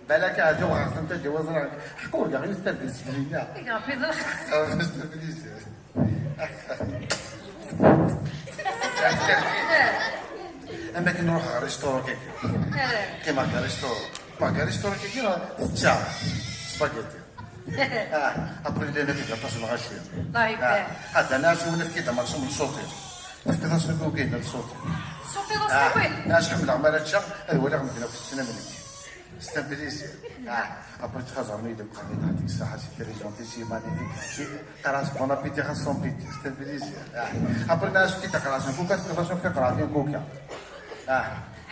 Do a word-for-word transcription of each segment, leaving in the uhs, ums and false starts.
Balak ahat uɣeɣ-tent-id i waẓra. Ḥku urgaɣ yiwet targit seg-inna. Iga Ṛebbi d lxir. Am akken nruḥ ɣer restaurant kaki. Qqimeɣ deg restaurant. Pas deg restaurant kaki, tečča spaghetti. Ah, après llan akk aṭas n lɣaci. Allah ibarak. Ah, hadda nɛac win nefki-d amaksum n ṣuṭi. Tefkiḍ-as akk ugayen n ṣuṭi. Ṣuṭi d aṣiwil. Ah, nɛac ḥemmleɣ mi ara ččeɣ, ad waliɣ medden akk ssnen am nekk. C'est un plaisir. Ah, après txaẓer-nni deg uxxam, deg ṣṣaḥa, c'est très gentil, c'est magnifique. C'est, qqar-as bon appétit, ɣas sans pitié. C'est un plaisir. Ah, après nɛac fki-d aqras n kuka, tefkiḍ-as akk tiqraɛt n kuka. Ah.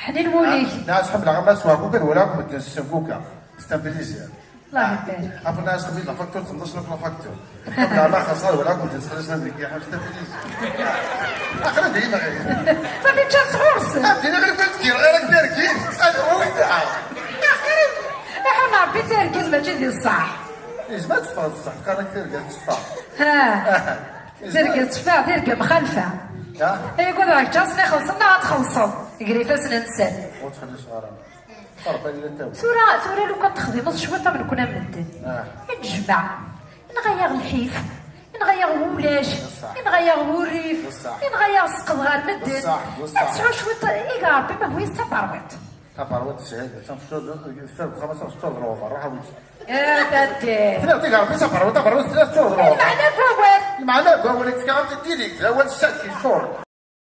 Ḥnin wul-ik. Ah, nɛac ḥemmleɣ ama sweɣ kuka, ad waliɣ akk medden ssnen kuka. C'est un plaisir. Allah ibarak. Après nɛac xemmi la facture, txemmeḍ-as akk la facture. Xemmi la xaṣar, wala akk medden ssnen am nekk, ḥaǧa tafiliz. Aql-i dima ɣayr. Safi ččan sɣur-sen. Ad dina ɣayr kul tgir, ɣayr ak targit. Ad, oui, ah. Aql-i, iḥun Ṛebbi targit mačči d ṣṣeḥ. Izmer teffeɣ d ṣṣeḥ, qqaren-ak tirga teffeɣ. Ha. Tirga teffeɣ, tirga mxalfa. Ha? Ay, gad rak ččan-sen ixelṣen, neɣ ad txelṣeḍ. Ger ifassen-nsen. Ur ttxelliṣeɣ ara. Ṛebbi ad yili ttawil. Tura, tura lukan texdimeḍ cwiṭ am nekni am medden. Ah. Nnejmaɛ, inɣa-yaɣ lḥif, inɣa-yaɣ wulac, d ṣṣeḥ, inɣa-yaɣ wurrif, d ṣṣeḥ, inɣa-yaɣ sseqḍ ɣer medden. D ṣṣeḥ, d ṣṣeḥ. Ad tesɛu cwiṭ, iga Ṛebbi ma hwi-s d taberwiṭ. Taberwiṭ teshel, d tameccurt, teffer deg uxxam, ad teččur d lɣebar, ruḥ awi-tt. Eh, taddi. Tella tiga Ṛebbi taberwiṭ, taberwiṭ tella teččur d lɣebar. Lmeɛna n wawal. Lmeɛna n wawal, i tefka am tediri, d awal ssaki, ččur.